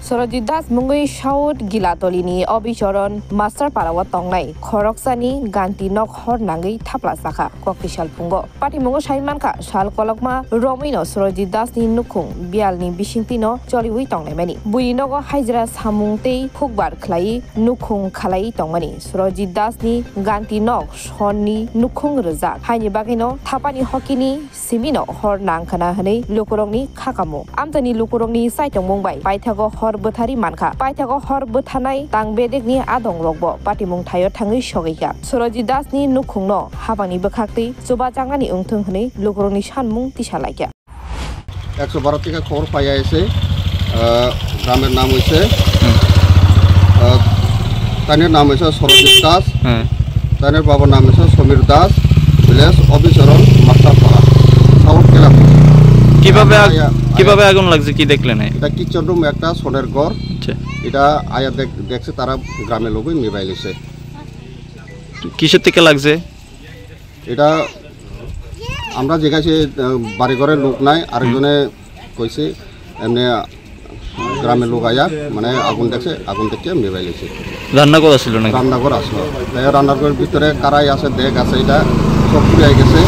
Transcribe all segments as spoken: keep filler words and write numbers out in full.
Sorojit Das mungwi South Gilatolini Obichoron Master Parao tongnai khoroksani ganti nok hor nangwi thapla sakha kokti salphungo. Patimungo sai mankha, sal kolokma romwino Sorojit Dasni nukhung biyalni bisingtwino choliwi tongnaimani. Buini nogo haijra samung tei phukbar khlaiwi nukhung khalaiwi tongmani. Sorojit Dasni ganti nok sonni nukhung rwjak. Haini bagwino thapani hokini simino hor nangkhana hwnwi lukurokni khakamung. Amchaini lukurokni chaitongmung bai paithago hor bwthari mankha. Paithago hor bwthanai tang bedekni adongrokbo patimung thaio thangwi sogwikha. Sorojit Dasni nukhungno habangni bwkhaktwi chubajaknani wngthung hwnwi lukurokni sanmung tisalaikha. একশো বারো থেকে খবর পাইয়া এসে, আহ, গ্রামের নাম হয়েছে, আহ, তাইনের নাম হয়েছে সরজিৎ দাস, হ্যাঁ। তাইনের বাবার নাম হয়েছে সমীর দাস, ভিলেজ অবিচরণ মাস্টারপাড়া, সাউথ কেলাপুর। কিভাবে আগ-, আয়া-, আয়া- কিভাবে আগুন লাগছে, কি দেখলেন? এটা কিচেন রুম, একটা সোনের ঘর। আচ্ছা। এটা আয়া দেখ-, দেখছে তারা গ্রামের লোকই নিবাইল এসে। কিসের থেকে লাগছে? এটা আমরা জিজ্ঞাসি, আহ, বাড়ি ঘরে লোক নাই, আরেকজনে কইছে এমনি গ্রামের লোক আয়া মানে আগুন দেখছে, আগুন দেখে নিবাই লেছে। রান্নাঘর আছিল নাকি? রান্নাঘর আসলো, তাই রান্নাঘরের ভিতরে কারাই আছে, ডেক আছে, এটা সব পুড়ে গেছে।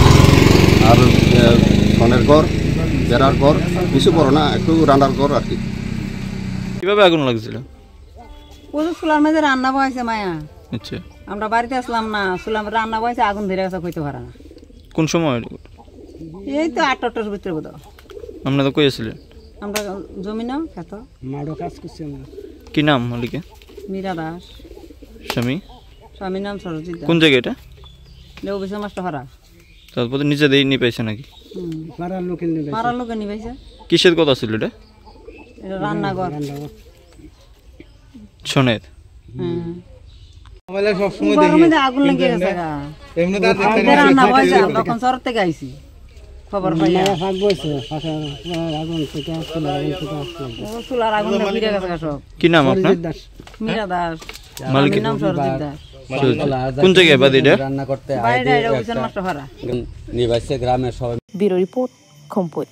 আর, আহ, সনের ঘর, বেড়ার ঘর, বেশি বড় না, একটু রান্নার ঘর আর কি। কিভাবে আগুন লাগছিল? ও তো চুলার মধ্যে রান্না বসাইছে মায়া। আচ্ছা। আমরা বাড়িতে আসলাম না, চুলার মধ্যে রান্না বসাইছে, আগুন ধরে গেছে, কইতে পারে না। কোন সময়? এই তো আটটা, আটটার ভিতরে বোধ হয়। আপনারা কই আছিলেন? আমরা জমি না, খেত। মাঠে কাজ করছি আমরা। কি নাম মালিকের? মীরা দাস। স্বামী? স্বামীর নাম সরজিৎ দাস। কোন জায়গা এটা? লেবু বিশাল মাস্টার ভাড়া। তারপরে নিজে দিয়ে নিয়ে পাইছে নাকি? হুম। পাড়ার লোকে নিয়ে পাইছে। পাড়ার লোকে নিয়ে পাইছে। কিসের কথা ছিল এটা? এটা রান্নাঘর। রান্নাঘর। শোনের। হুম। মোবাইলে সব সময় ঘরের দেখি। মধ্যে আগুন লেগে গেছে গা। এমনি তো আর দেখতে আমাদের পাচ্ছি না। রান্না হয়েছে, তখন শহর থেকে আইছি। খবর পাই না। না, ফাঁক বইছে, ফাঁকা, আগুন থেকে আসছিল, আগুন থেকে আসছিল। ও চুলার আগুন তো ভিড়ে গেছে গা সব। কি নাম আপনার? সরজিৎ দাস। মীরা দাস। মালিকের স্বামীর নাম সরজিৎ দাস। সরজিৎ। কোন জায়গায় বাড়ি এটা? রান্না করতে বাড়িটা আইডি এটা একটা উজান মাস্টার ভাড়া। নিবাসী গ্রামের সবাই। ব্যুরো রিপোর্ট, খোমপুর।